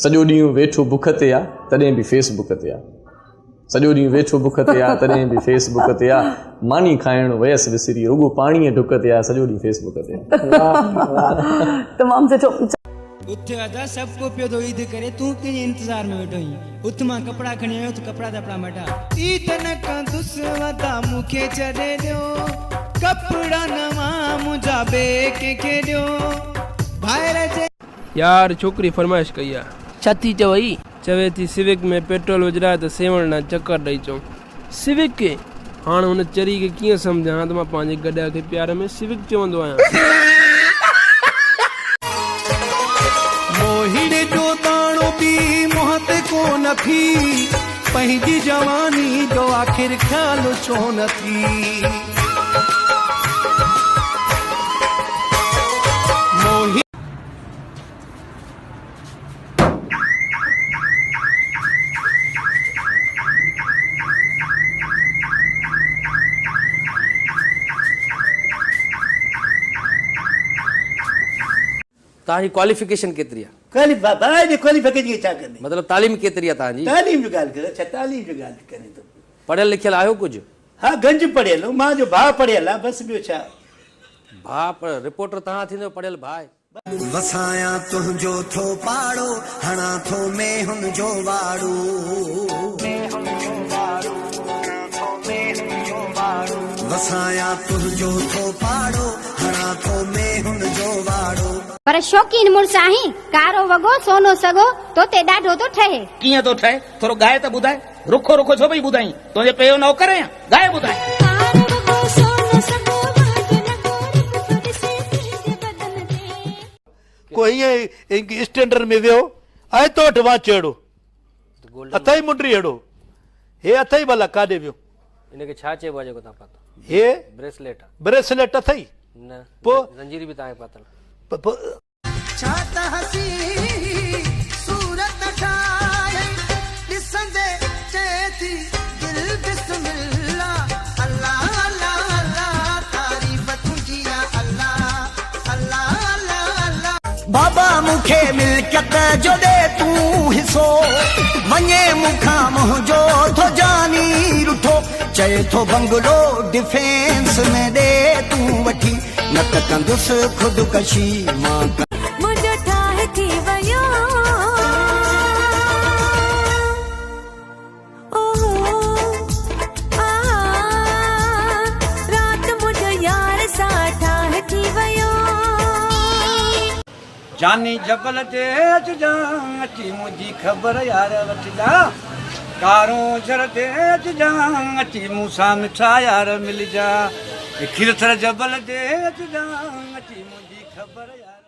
سڄو ڏينهن ويٺو بک تي آ تڏهن به فيس بڪ تي آ. سڄو ڏينهن ويٺو بک تي آ تڏهن به فيس بڪ تي آ. ماني کائڻ ويس وسري رڳو پاڻيء ڍڪ تي آ سڄو ڏينهن فيس بڪ تي آ. تمام سٺو. اٿ ادا سڀ ڪو پيو ٿو عيد ڪري تون ڪنهن جي انتظار ۾ ويٺو آهين اٿ مان ڪپڙا کڻي آيو اٿ ڪپڙا تپڙا مٽا. عيد نه ڪندس ودا مون کي ڇڏي ڏيو ڪپڙا نوان منهنجا ٻئي ڪنهن کي ڏيو ڀائر جي. يار ڇوڪري فرمائش ڪئي آ. ڇا ٿي چوئي؟ چوي ٿي سوڪ ۾ پيٽرول وجهراء ته سيوهڻ ڏانهن چڪر ڏئي اچون. سوڪ! هاڻ هن چري کي ڪيئن سمجهايان ته مان پنهنجي گڏهه کي پيار ۾ سوڪ چوندو آهيان. موهيڙي جو داڻو به منهن تي ڪونه ٿي، پنهنجي جواني جو آخر خيال ڇو نه ٿي. موهي. توهان جي ڪواليفڪيشن ڪيتري آ؟ ڀاء جي ڪواليفڪيشن کي ڇا ڪندين؟ مطلب تعليم ڪيتري آ توهان جي؟ تعليم جو ڳالهه ڪر اڇا تعليم جو ڳالهه ڪرين ٿو. پڙهيل لکيل آهيو ڪجهه؟ ها گنج پڙهيل هون مان جو ڀاء پڙهيل آ بس ٻيو ڇا. ڀاء رپورٽر توهان ٿيندو پڙهيل ڀاء. وسايان تنهنجو ٿو پاڙو، هڻان ٿو مينهن جو واڙو. وسايان تنهنجو ٿو پاڙو، هڻان ٿو مينهن جو واڙو. پر شوقين مڙس آهين، ڪارو وڳو سونو سڳو تو تي ڏاڍو ٿو ٺهي. ڪيئن ٿو ٺهي؟ ٿورو ڳائي ته ٻڌاء. رکو رکو ڇو پئي ٻڌائين؟ تنهنجي پيء جو نوڪر آهيان؟ ڳائي ٻڌاء. ڪارو وڳو سونو سڳو وهندو لڳو رت ٿو ڏسي تنهنجي بدن تي. ڪو ائين ئي اسٽينڊر ۾ ويو آهي تو وٽ وانچ اهڙو اٿئي منڊري اهڙو هي اٿئي ڀلا ڪاڏي ويو. ان کي ڇا چئبو آهي جيڪو توهان پاتو؟ هي بريسليٽ آ. بريسليٽ اٿئي؟ نه. پوء؟ زنجيري به توهان کي پاتل. پوء. ڇا ته حسين صورت ٺاهي ڏسندي چئي ٿي دل بسم الله الله الله الله تعريف تنهنجي يا الله الله الله الله. بابا مون کي ملڪيت جو ڏي تون حصو وڃي مون کان منهنجو ٿو جاني رٺو چئي ٿو بنگلو ڊفينس ۾ ڏي تون وٺي نه ته ڪندس خودڪشي مان. منهنجو ٺاهه ٿي ويو اوهو آ رات منهنجو يار سان ٺاهه ٿي ويو. جاني جبل تي اچجان اچي منهنجي خبر يار وٺجان ڪارونجهر تي اچجان اچي مون سان مٺا يار ملجان کيرٿر جبل تي اچجان اچي منهنجي خبر يار.